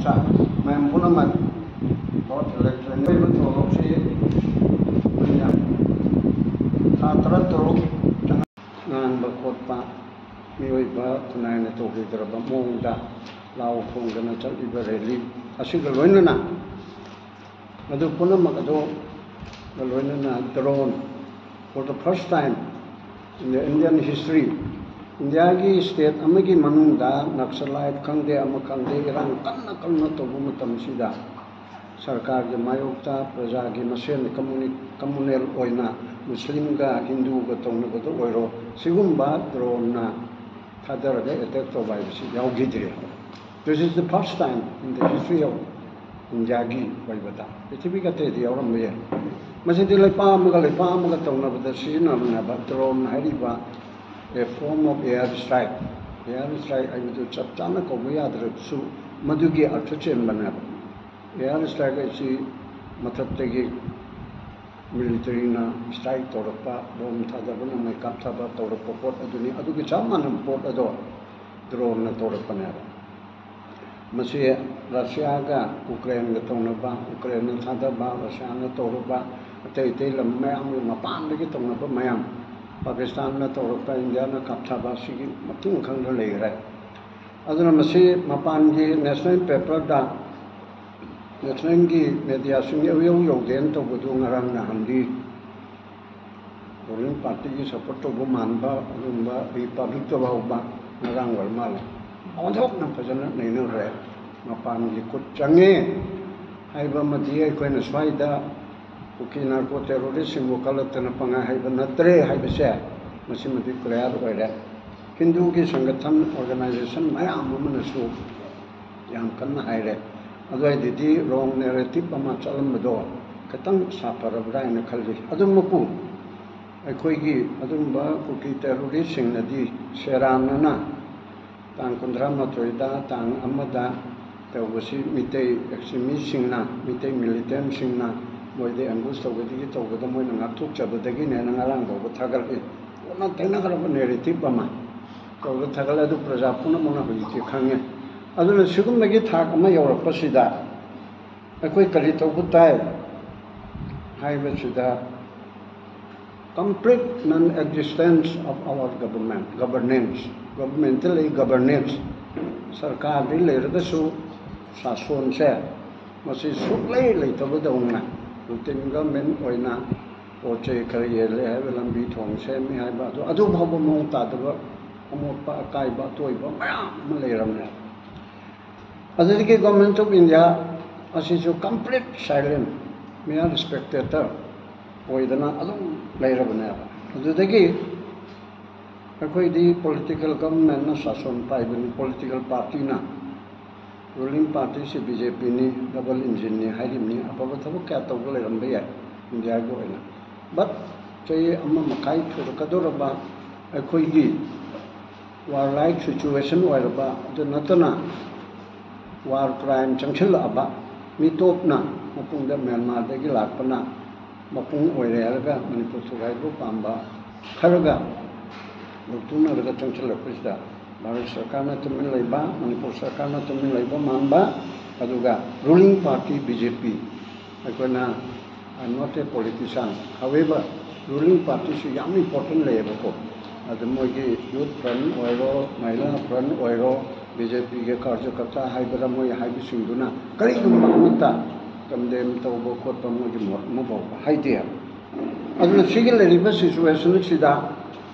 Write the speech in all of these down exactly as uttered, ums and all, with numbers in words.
ꯃꯌꯥꯝ ꯄꯨꯝꯅꯃꯛ vote election ꯑꯣꯏꯕ ꯊꯧꯔꯝꯁꯤ ꯊꯥ ꯇꯔꯥ ꯇꯔꯨꯛ ꯉꯥꯡꯕ ꯈꯣꯠꯄ, ꯃꯤꯑꯣꯏꯕ ꯈꯨꯟꯅꯥꯏꯅ ꯇꯧꯕꯤꯗ꯭ꯔꯕ ꯃꯑꯣꯡꯗ ꯂꯥꯎ ꯈꯣꯡꯗꯅ ꯆꯠꯂꯤꯕ ꯔꯦꯂꯤ ꯑꯁꯤꯒ ꯂꯣꯏꯅꯅ, ꯃꯗꯨ ꯄꯨꯝꯅꯃꯛ ꯑꯗꯨꯒ ꯂꯣꯏꯅꯅ drone, for the first time in the Indian history, ꯏꯟꯗꯤꯌꯥꯒꯤ state ꯑꯃꯒꯤ ꯃꯅꯨꯡꯗ ꯅꯛꯁꯂꯥꯏꯠ ꯈꯪꯗꯦ, ꯑꯃ ꯈꯪꯗꯦ, ꯏꯔꯥꯡ ꯀꯟꯅ ꯀꯟꯅ ꯇꯧꯕ ꯃꯇꯝꯁꯤꯗ, ꯁꯔꯀꯥꯔꯒꯤ ꯃꯥꯌꯣꯛꯇ ꯄ꯭ꯔꯖꯥꯒꯤ ꯃꯁꯦꯟ ꯀꯝꯃꯨꯅꯤ-, communal ꯑꯣꯏꯅ ꯃꯨꯁꯂꯤꯝꯒ ꯍꯤꯟꯗꯨꯒ ꯇꯧꯅꯕꯗ ꯑꯣꯏꯔꯣ, ꯁꯤꯒꯨꯝꯕ droneꯅ ꯊꯥꯗꯔꯒ attack ꯇꯧꯕ ꯍꯥꯏꯕꯁꯤ ꯌꯥꯎꯈꯤꯗ꯭ꯔꯤ꯫ This is the first time in the history of ꯏꯟꯗꯤꯌꯥꯒꯤ ꯑꯣꯏꯕꯗ꯫ ꯄ꯭ꯔꯤꯊꯤꯕꯤꯒꯤ ꯑꯇꯩꯗ ꯌꯥꯎꯔꯝꯕ ꯌꯥꯏ꯫ ꯃꯁꯤꯗꯤ ꯂꯩꯄꯥꯛ ꯑꯃꯒ ꯂꯩꯄꯥꯛ ꯑꯃꯒ ꯇꯧꯅꯕꯗ ꯁꯤꯖꯤꯟꯅꯕꯅꯦꯕ꯫ Drone ꯍꯥꯏꯔꯤꯕ a form of air strike, air strike ꯍꯥꯏꯕꯗꯨ ꯆꯞ ꯆꯥꯅ ꯀꯧꯕ ꯌꯥꯗ꯭ꯔꯕꯁꯨ, ꯃꯗꯨꯒꯤ ꯑꯔꯊ ꯆꯦꯟꯕꯅꯦꯕ꯫ Air strike ꯍꯥꯏꯁꯤ ꯃꯊꯛꯇꯒꯤ militaryꯅ strike ꯇꯧꯔꯛꯄ, bomb ꯊꯥꯗꯕ, ꯅꯣꯡꯃꯩ ꯀꯥꯞꯊꯕ ꯇꯧꯔꯛꯄ ꯄꯣꯠ ꯑꯗꯨꯅꯤ꯫ ꯑꯗꯨꯒꯤ ꯆꯞ ꯃꯥꯟꯅꯕ ꯄꯣꯠ ꯑꯗꯣ droneꯅ ꯇꯧꯔꯛꯄꯅꯦꯕ꯫ ꯃꯁꯤ ꯔꯁꯤꯌꯥꯒ ꯎꯀ꯭ꯔꯦꯟꯒ ꯇꯧꯅꯕ, ꯎꯀ꯭ꯔꯦꯟꯅ ꯊꯥꯗꯕ, ꯔꯁꯤꯌꯥꯅ ꯇꯧꯔꯨꯕ, ꯑꯇꯩ ꯑꯇꯩ ꯂꯝ ꯃꯌꯥꯝꯒꯤ ꯃꯄꯥꯟꯗꯒꯤ ꯇꯧꯅꯕ ꯃꯌꯥꯝ, ꯄꯥꯀꯤꯁꯇꯥꯟꯅ ꯇꯧꯔꯛꯄ, ꯏꯟꯗꯤꯌꯥꯅ ꯀꯥꯞꯊꯕ, ꯁꯤꯒꯤ ꯃꯇꯨꯡ ꯈꯪꯗ ꯂꯩꯈ꯭ꯔꯦ꯫ ꯑꯗꯨꯅ ꯃꯁꯤ ꯃꯄꯥꯟꯒꯤ national paperꯗ, nationalꯒꯤ mediaꯁꯤꯡ ꯌꯧ ꯌꯧ ꯌꯧꯗꯦꯅ ꯇꯧꯕꯗꯨ ꯉꯔꯥꯡ ꯅꯍꯥꯟꯗꯤ ruling partyꯒꯤ support ꯇꯧꯕ ꯃꯥꯟꯕ ꯑꯗꯨꯒꯨꯝꯕ Republicꯇ ꯐꯥꯎꯕ ꯉꯔꯥꯡ ꯑꯣꯏꯔ ꯃꯥꯜꯂꯦ, ꯑꯣꯟꯊꯣꯛꯅ ꯐꯖꯅ ꯅꯩꯅꯈ꯭ꯔꯦ꯫ ꯃꯄꯥꯟꯒꯤ ꯈꯨꯠ ꯆꯪꯉꯦ ꯍꯥꯏꯕ ꯑꯃꯗꯤ ꯑꯩꯈꯣꯏꯅ ꯁ꯭ꯋꯥꯏꯗ ꯀꯨꯀꯤ narco terroristꯁꯤꯡꯕꯨ ꯀꯜꯂꯛꯇꯅ ꯄꯪꯍꯥꯏ ꯍꯥꯏꯕ ꯅꯠꯇ꯭ꯔꯦ ꯍꯥꯏꯕꯁꯦ ꯃꯁꯤꯃꯗꯤ clear ꯑꯣꯏꯔꯦ꯫ ꯍꯤꯟꯗꯨꯒꯤ ꯁꯪꯒꯊꯟ, organization ꯃꯌꯥꯝ ꯑꯃꯅꯁꯨ ꯌꯥꯝ ꯀꯟꯅ ꯍꯥꯏꯔꯦ꯫ ꯑꯗꯨꯋꯥꯏꯗꯗꯤ wrong narrative ꯑꯃ ꯆꯠꯂꯝꯕꯗꯣ ꯈꯤꯇꯪ ꯁꯥꯐꯔꯕ꯭ꯔꯥ ꯍꯥꯏꯅ ꯈꯜꯂꯤ꯫ ꯑꯗꯨꯃꯛꯄꯨ ꯑꯩꯈꯣꯏꯒꯤ ꯑꯗꯨꯒꯨꯝꯕ ꯀꯨꯀꯤ terroristꯁꯤꯡꯅꯗꯤ ꯁꯦꯔꯥꯟꯅꯅ ꯇꯥꯡ ꯀꯨꯟꯊ꯭ꯔꯥ ꯃꯥꯊꯣꯏꯗ, ꯇꯥꯡ ꯑꯃꯗ ꯇꯧꯕꯁꯤ ꯃꯤꯇꯩ extremistꯁꯤꯡꯅ, ꯃꯤꯇꯩ militantꯁꯤꯡꯅ ꯃꯣꯏꯗ ambush ꯇꯧꯕꯗꯒꯤ ꯇꯧꯕꯗ ꯃꯣꯏꯅ ꯉꯥꯛꯊꯣꯛꯆꯕꯗꯒꯤꯅꯦꯅ ꯉꯔꯥꯡ ꯐꯥꯎꯕ ꯊꯥꯒꯠꯂꯛꯏ꯫ ꯑꯣꯟꯅ ꯇꯩꯅꯈ꯭ꯔꯕ narrative ꯑꯃ ꯇꯧꯔꯒ ꯊꯥꯒꯠꯂꯦ꯫ ꯑꯗꯨ ꯄ꯭ꯔꯖꯥ ꯄꯨꯝꯅꯃꯛꯅ ꯍꯧꯖꯤꯛꯇꯤ ꯈꯪꯉꯦ꯫ ꯑꯗꯨꯅ ꯁꯤꯒꯨꯝꯕꯒꯤ ꯊꯥꯛ ꯑꯃ ꯌꯧꯔꯛꯄꯁꯤꯗ ꯑꯩꯈꯣꯏ ꯀꯔꯤ ꯇꯧꯕ ꯇꯥꯏ ꯍꯥꯏꯕꯁꯤꯗ, complete non-existence of our government, governance, government ꯂꯩ, governance, ꯁꯔꯀꯥꯔꯗꯤ ꯂꯩꯔꯒꯁꯨ ꯁꯥꯁꯣꯟꯁꯦ ꯃꯁꯤ ꯁꯨꯛꯂꯩ ꯂꯩꯇꯕꯗꯧꯅ routine government ꯑꯣꯏꯅ ꯄꯣꯠ ꯆꯩ ꯈꯔ ꯌꯦꯜꯂꯦ ꯍꯥꯏꯕ, ꯂꯝꯕꯤ ꯊꯣꯡ ꯁꯦꯝꯃꯤ ꯍꯥꯏꯕ, ꯑꯗꯨ ꯑꯗꯨ ꯐꯥꯎꯕ ꯃꯑꯣꯡ ꯇꯥꯗꯕ, ꯑꯃꯣꯠꯄ ꯑꯀꯥꯏꯕ ꯑꯇꯣꯏꯕ ꯃꯌꯥꯝ ꯑꯃ ꯂꯩꯔꯝꯃꯦ꯫ ꯑꯗꯨꯗꯒꯤ Government of India ꯑꯁꯤꯁꯨ complete silent, mere spectator ꯑꯣꯏꯗꯅ ꯑꯗꯨꯝ ꯂꯩꯔꯕꯅꯦꯕ꯫ ꯑꯗꯨꯗꯒꯤ ꯑꯩꯈꯣꯏꯗꯤ political governmentꯅ ꯁꯥꯁꯣꯟ ꯄꯥꯏꯕꯅꯤ, political partyꯅ, ruling partyꯁꯤ BJPꯅꯤ, double engineꯅꯤ ꯍꯥꯏꯔꯤꯕꯅꯤ, ꯑꯐꯕ ꯊꯕꯛ ꯀꯌꯥ ꯇꯧꯕ ꯂꯩꯔꯝꯕ ꯌꯥꯏ ꯏꯟꯗꯤꯌꯥꯒꯤ ꯑꯣꯏꯅ꯫ But ꯆꯍꯤ ꯑꯃ ꯃꯈꯥꯏ ꯁꯨꯔꯛꯀꯗꯧꯔꯕ ꯑꯩꯈꯣꯏꯒꯤ warlike situation ꯑꯣꯏꯔꯕ, ꯑꯗꯨ ꯅꯠꯇꯅ war crime ꯆꯪꯁꯤꯜꯂꯛꯑꯕ, ꯃꯤꯇꯣꯞꯅ ꯃꯄꯨꯡꯗ ꯃ꯭ꯌꯥꯟꯃꯥꯔꯗꯒꯤ ꯂꯥꯛꯄꯅ ꯃꯄꯨꯡ ꯑꯣꯏꯔꯦ ꯍꯥꯏꯔꯒ ꯃꯅꯤꯄꯨꯔ ꯊꯨꯒꯥꯏꯕ ꯄꯥꯝꯕ ꯈꯔꯒ ꯂꯧꯊꯣꯛꯅꯔꯒ ꯆꯪꯁꯤꯜꯂꯛꯄꯁꯤꯗ ꯚꯥꯔꯠ ꯁꯔꯀꯥꯔꯅ ꯇꯨꯃꯤꯟ ꯂꯩꯕ, ꯃꯅꯤꯄꯨꯔ ꯁꯔꯀꯥꯔꯅ ꯇꯨꯃꯤꯟ ꯂꯩꯕ ꯃꯥꯟꯕ, ꯑꯗꯨꯒ ruling party BJP, ꯑꯩꯈꯣꯏꯅ, I'm not a politician, however, ruling partyꯁꯨ ꯌꯥꯝ important ꯂꯩꯌꯦꯕꯀꯣ꯫ ꯑꯗꯨ ꯃꯣꯏꯒꯤ youth front ꯑꯣꯏꯔꯣ, ꯃꯍꯤꯂꯥ front ꯑꯣꯏꯔꯣ, BJPꯒꯤ ꯀꯥꯔꯖꯀꯔꯇꯥ ꯍꯥꯏꯕꯗ ꯃꯣꯏ ꯍꯥꯏꯕꯁꯤꯡꯗꯨꯅ ꯀꯔꯤꯒꯨꯝꯕ ꯑꯃꯠꯇ condemn ꯇꯧꯕ ꯈꯣꯠꯄ ꯃꯣꯏꯒꯤ ꯃꯣꯠ ꯑꯃꯐꯥꯎꯕ ꯍꯥꯏꯗꯦ꯫ ꯑꯗꯨꯅ ꯁꯤꯒꯤ ꯂꯩꯔꯤꯕ situationꯁꯤꯗ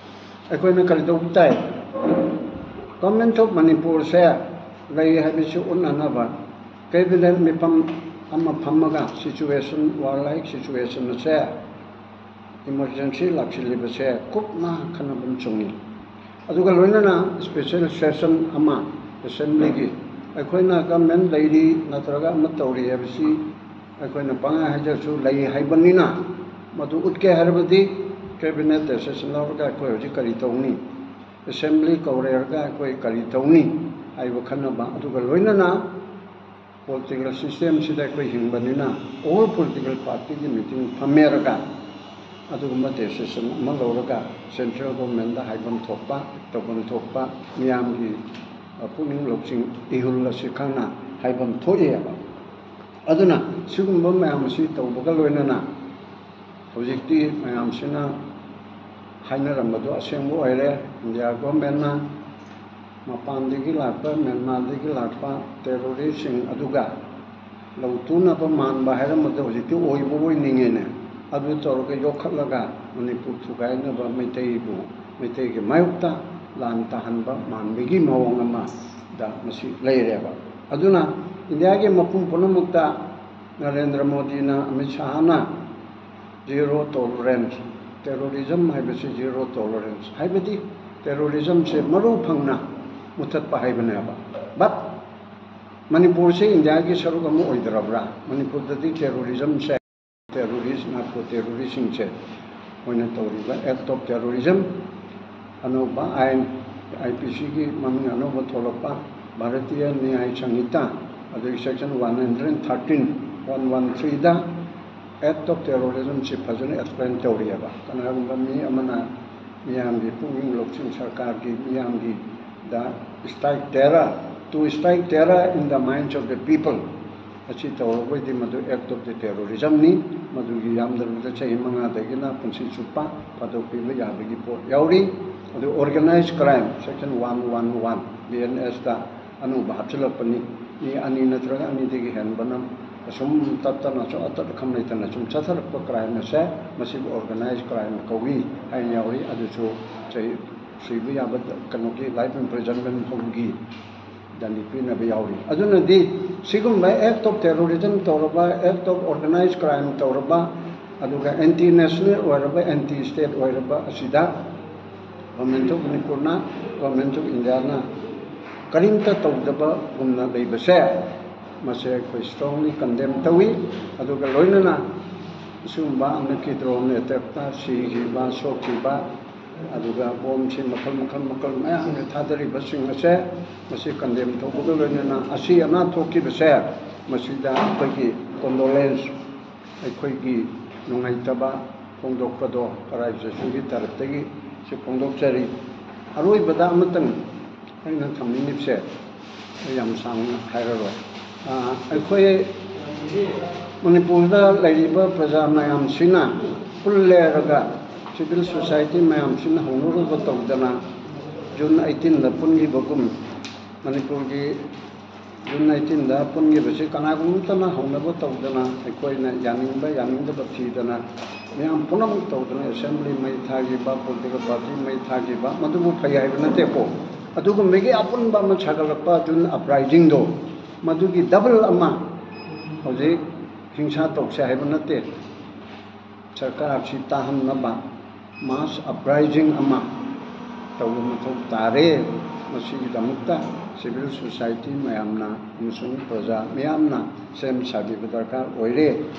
ꯑꯩꯈꯣꯏꯅ ꯀꯔꯤ ꯇꯧꯕ ꯇꯥꯏ? Government of ꯃꯅꯤꯄꯨꯔꯁꯦ ꯂꯩ ꯍꯥꯏꯕꯁꯤ ꯎꯠꯅꯅꯕ cabinet ꯃꯤꯐꯝ ꯑꯃ ꯐꯝꯃꯒ situation, warlike situation ꯑꯁꯦ, emergency ꯂꯥꯛꯁꯤꯜꯂꯤꯕꯁꯦ ꯀꯨꯞꯅ ꯈꯟꯅꯕ ꯑꯃ ꯆꯪꯉꯤ꯫ ꯑꯗꯨꯒ ꯂꯣꯏꯅꯅ special session ꯑꯃ assemblyꯒꯤ, ꯑꯩꯈꯣꯏꯅ government ꯂꯩꯔꯤ ꯅꯠꯇ꯭ꯔꯒ ꯑꯃ ꯇꯧꯔꯤ ꯍꯥꯏꯕꯁꯤ ꯑꯩꯈꯣꯏꯅ ꯄꯪꯍꯥꯏ ꯍꯥꯏꯖꯔꯁꯨ ꯂꯩ ꯍꯥꯏꯕꯅꯤꯅ, ꯃꯗꯨ ꯎꯠꯀꯦ ꯍꯥꯏꯔꯕꯗꯤ cabinet decision ꯂꯧꯔꯒ ꯑꯩꯈꯣꯏ ꯍꯧꯖꯤꯛ ꯀꯔꯤ ꯇꯧꯅꯤ, assembly ꯀꯧꯔꯦ ꯍꯥꯏꯔꯒ ꯑꯩꯈꯣꯏ ꯀꯔꯤ ꯇꯧꯅꯤ ꯍꯥꯏꯕ ꯈꯟꯅꯕ, ꯑꯗꯨꯒ ꯂꯣꯏꯅꯅ political systemꯁꯤꯗ ꯑꯩꯈꯣꯏ ꯍꯤꯡꯕꯅꯤꯅ all political partyꯒꯤ meeting ꯐꯝꯃꯦꯔꯒ ꯑꯗꯨꯒꯨꯝꯕ decision ꯑꯃ ꯂꯧꯔꯒ central governmentꯗ ꯍꯥꯏꯐꯝ ꯊꯣꯛꯄ, ꯇꯧꯐꯝ ꯊꯣꯛꯄ, ꯃꯤꯌꯥꯝꯒꯤ ꯄꯨꯛꯅꯤꯡ ꯂꯧꯁꯤꯡ ꯏꯍꯨꯜ ꯑꯁꯤ ꯈꯪꯅ ꯍꯥꯏꯐꯝ ꯊꯣꯛꯑꯦꯕ꯫ ꯑꯗꯨꯅ ꯁꯤꯒꯨꯝꯕ ꯃꯌꯥꯝ ꯑꯁꯤ ꯇꯧꯕꯒ ꯂꯣꯏꯅꯅ ꯍꯧꯖꯤꯛꯇꯤ ꯃꯌꯥꯝꯁꯤꯅ ꯍꯥꯏꯅꯔꯝꯕꯗꯣ ꯑꯁꯦꯡꯕ ꯑꯣꯏꯔꯦ꯫ ꯏꯟꯗꯤꯌꯥ ꯒꯣꯔꯃꯦꯟꯅ ꯃꯄꯥꯟꯗꯒꯤ ꯂꯥꯛꯄ, ꯃ꯭ꯌꯥꯟꯃꯥꯔꯗꯒꯤ ꯂꯥꯛꯄ ꯇꯦꯔꯣꯔꯤꯁꯁꯤꯡ ꯑꯗꯨꯒ ꯂꯧꯇꯨꯅꯕ ꯃꯥꯟꯕ ꯍꯥꯏꯔꯝꯕꯗꯣ ꯍꯧꯖꯤꯛꯇꯤ ꯑꯣꯏꯕ ꯑꯣꯏꯅꯤꯡꯉꯦꯅꯦ꯫ ꯑꯗꯨ ꯇꯧꯔꯒ ꯌꯣꯛꯈꯠꯂꯒ ꯃꯅꯤꯄꯨꯔ ꯊꯨꯒꯥꯏꯅꯕ, ꯃꯩꯇꯩꯕꯨ, ꯃꯩꯇꯩꯒꯤ ꯃꯥꯌꯣꯛꯇ ꯂꯥꯟ ꯇꯥꯍꯟꯕ ꯃꯥꯟꯕꯒꯤ ꯃꯑꯣꯡ ꯑꯃꯗ ꯃꯁꯤ ꯂꯩꯔꯦꯕ꯫ ꯑꯗꯨꯅ ꯏꯟꯗꯤꯌꯥꯒꯤ ꯃꯐꯝ ꯄꯨꯝꯅꯃꯛꯇ ꯅꯔꯦꯟꯗ꯭ꯔ ꯃꯣꯗꯤꯅ, ꯑꯃꯤꯠ ꯁꯥꯍꯅ zero tolerance, terrorism ꯍꯥꯏꯕꯁꯤ zero tolerance, ꯍꯥꯏꯕꯗꯤ terrorismꯁꯦ ꯃꯔꯨ ꯐꯪꯅ ꯃꯨꯊꯠꯄ ꯍꯥꯏꯕꯅꯦꯕ꯫ But ꯃꯅꯤꯄꯨꯔꯁꯦ ꯏꯟꯗꯤꯌꯥꯒꯤ ꯁꯔꯨꯛ ꯑꯃ ꯑꯣꯏꯗ꯭ꯔꯕ꯭ꯔꯥ? ꯃꯅꯤꯄꯨꯔꯗꯗꯤ terrorismꯁꯦ, terrorist, narco terroristꯁꯤꯡꯁꯦ ꯃꯣꯏꯅ ꯇꯧꯔꯤꯕ act of terrorism, ꯑꯅꯧꯕ ꯑꯥꯏꯟ, IPCꯒꯤ ꯃꯃꯤꯡ ꯑꯅꯧꯕ ꯊꯣꯛꯂꯛꯄ, ꯚꯥꯔꯇꯤꯌ ꯅ꯭ꯌꯥꯌ ꯁꯪꯍꯤꯇꯥ, ꯑꯗꯒꯤ section one hundred thirteen, one one threeꯗ act of terrorismꯁꯤ ꯐꯖꯅ explain ꯇꯧꯔꯤꯑꯕ꯫ ꯀꯅꯥꯒꯨꯝꯕ ꯃꯤ ꯑꯃꯅ ꯃꯤꯌꯥꯝꯒꯤ ꯄꯨꯛꯅꯤꯡ ꯂꯧꯁꯤꯡ, ꯁꯔꯀꯥꯔꯒꯤ ꯃꯤꯌꯥꯝꯒꯤꯗ strike terror, to strike terror in the minds of the people, ꯑꯁꯤ ꯇꯧꯔꯕꯣꯏꯗꯤ ꯃꯗꯨ act of the terrorismꯅꯤ꯫ ꯃꯗꯨꯒꯤ ꯌꯥꯝꯗ꯭ꯔꯕꯗ ꯆꯍꯤ ꯃꯉꯥꯗꯒꯤꯅ ꯄꯨꯟꯁꯤ ꯆꯨꯞꯄ ꯊꯥꯗꯣꯛꯄꯤꯕ ꯌꯥꯕꯒꯤ ꯄꯣꯠ ꯌꯥꯎꯔꯤ꯫ ꯑꯗꯨ organized crime, section one one one, BNSꯇ ꯑꯅꯧꯕ ꯍꯥꯞꯆꯤꯜꯂꯛꯄꯅꯤ꯫ ꯃꯤ ꯑꯅꯤ ꯅꯠꯇ꯭ꯔꯒ ꯑꯅꯤꯗꯒꯤ ꯍꯦꯟꯕꯅ ꯑꯁꯨꯝ ꯇꯠꯇꯅ, ꯑꯁꯨꯝ ꯑꯇꯠ ꯑꯈꯝ ꯂꯩꯇꯅ ꯁꯨꯝ ꯆꯠꯊꯔꯛꯄ crime ꯑꯁꯦ, ꯃꯁꯤꯕꯨ organized crime ꯀꯧꯏ ꯍꯥꯏꯅ ꯌꯥꯎꯔꯤ꯫ ꯑꯗꯨꯁꯨ ꯆꯍꯤ ꯁꯤꯕ ꯌꯥꯕ, ꯀꯩꯅꯣꯒꯤ, life imprisonment ꯐꯥꯎꯕꯒꯤ ꯗꯟꯗꯤ ꯄꯤꯅꯕ ꯌꯥꯎꯔꯤ꯫ ꯑꯗꯨꯅꯗꯤ ꯁꯤꯒꯨꯝꯕ act of terrorism ꯇꯧꯔꯕ, act of organized crime ꯇꯧꯔꯕ, ꯑꯗꯨꯒ anti national ꯑꯣꯏꯔꯕ, anti state ꯑꯣꯏꯔꯕ ꯑꯁꯤꯗ Government of ꯃꯅꯤꯄꯨꯔꯅ, Government of Indiaꯅ ꯀꯔꯤꯝꯇ ꯇꯧꯗꯕꯒꯨꯝꯅ ꯂꯩꯕꯁꯦ, ꯃꯁꯦ ꯑꯩꯈꯣꯏ strongly condemn ꯇꯧꯏ꯫ ꯑꯗꯨꯒ ꯂꯣꯏꯅꯅ ꯑꯁꯤꯒꯨꯝꯕ ꯍꯟꯗꯛꯀꯤ drone attackꯇ ꯁꯤꯈꯤꯕ, ꯁꯣꯛꯈꯤꯕ, ꯑꯗꯨꯒ ꯕꯣꯝꯁꯤ ꯃꯈꯜ, ꯃꯈꯜ, ꯃꯈꯜ ꯃꯌꯥꯝꯅ ꯊꯥꯗꯔꯤꯕꯁꯤꯡ ꯑꯁꯦ, ꯃꯁꯤ condemn ꯇꯧꯕꯒ ꯂꯣꯏꯅꯅ ꯑꯁꯤ ꯑꯅꯥ ꯊꯣꯛꯈꯤꯕꯁꯦ, ꯃꯁꯤꯗ ꯑꯩꯈꯣꯏꯒꯤ condolence, ꯑꯩꯈꯣꯏꯒꯤ ꯅꯨꯡꯉꯥꯏꯇꯕ ꯐꯣꯡꯗꯣꯛꯄꯗꯣ ꯀꯔꯥꯏ ꯖꯣꯏꯁꯟꯒꯤ ꯇꯔꯞꯇꯒꯤ ꯁꯤ ꯐꯣꯡꯗꯣꯛꯆꯔꯤ꯫ ꯑꯔꯣꯏꯕꯗ ꯑꯃꯇꯪ ꯑꯩꯅ ꯊꯝꯅꯤꯡꯉꯤꯕꯁꯦ ꯑꯩ ꯌꯥꯝ ꯁꯥꯡꯅ ꯍꯥꯏꯔꯔꯣꯏ꯫ ꯑꯩꯈꯣꯏ ꯃꯅꯤꯄꯨꯔꯗ ꯂꯩꯔꯤꯕ ꯄ꯭ꯔꯖꯥ ꯃꯌꯥꯝꯁꯤꯅ ꯄꯨꯜꯂꯦꯔꯒ, ꯁꯤꯚꯤꯜ ꯁꯣꯁꯥꯏꯇꯤ ꯃꯌꯥꯝꯁꯤꯅ ꯍꯧꯅꯔꯨꯕ ꯇꯧꯗꯅ ꯖꯨꯟ ꯑꯩꯠꯇꯤꯟꯗ ꯄꯨꯟꯈꯤꯕꯒꯨꯝ, ꯃꯅꯤꯄꯨꯔꯒꯤ ꯖꯨꯟ ꯑꯩꯠꯇꯤꯟꯗ ꯄꯨꯟꯈꯤꯕꯁꯤ ꯀꯅꯥꯒꯨꯝꯕ ꯑꯃꯠꯇꯅ ꯍꯧꯅꯕ ꯇꯧꯗꯅ, ꯑꯩꯈꯣꯏꯅ ꯌꯥꯅꯤꯡꯕ ꯌꯥꯅꯤꯡꯗꯕ ꯊꯤꯗꯅ, ꯃꯌꯥꯝ ꯄꯨꯝꯅꯃꯛ ꯇꯧꯗꯅ, ꯑꯦꯁꯦꯝꯕ꯭ꯂꯤ ꯃꯩ ꯊꯥꯈꯤꯕ, ꯄꯣꯂꯤꯇꯤꯀꯦꯜ ꯄꯥꯔꯇꯤ ꯃꯩ ꯊꯥꯈꯤꯕ, ꯃꯗꯨꯕꯨ ꯐꯩ ꯍꯥꯏꯕ ꯅꯠꯇꯦꯀꯣ꯫ ꯑꯗꯨꯒꯨꯝꯕꯒꯤ ꯑꯄꯨꯟꯕ ꯑꯃ ꯁꯥꯒꯠꯂꯛꯄ ꯖꯨꯟ ꯑꯞꯔꯥꯏꯖꯤꯡꯗꯣ, ꯃꯗꯨꯒꯤ ꯗꯕꯜ ꯑꯃ ꯍꯧꯖꯤꯛ ꯍꯤꯡꯁꯥ ꯇꯧꯁꯦ ꯍꯥꯏꯕ ꯅꯠꯇꯦ꯫ ꯁꯔꯀꯥꯔꯁꯤ ꯇꯥꯍꯟꯅꯕ ꯃꯥꯁ ꯑꯞꯔꯥꯏꯖꯤꯡ ꯑꯃ ꯇꯧꯕ ꯃꯊꯧ ꯇꯥꯔꯦ꯫ ꯃꯁꯤꯒꯤꯗꯃꯛꯇ ꯁꯤꯚꯤꯜ ꯁꯣꯁꯥꯏꯇꯤ ꯃꯌꯥꯝꯅ ꯑꯃꯁꯨꯡ ꯄ꯭ꯔꯖꯥ ꯃꯤꯌꯥꯝꯅ ꯁꯦꯝ ꯁꯥꯕꯤꯕ ꯗꯔꯀꯥꯔ ꯑꯣꯏꯔꯦ꯫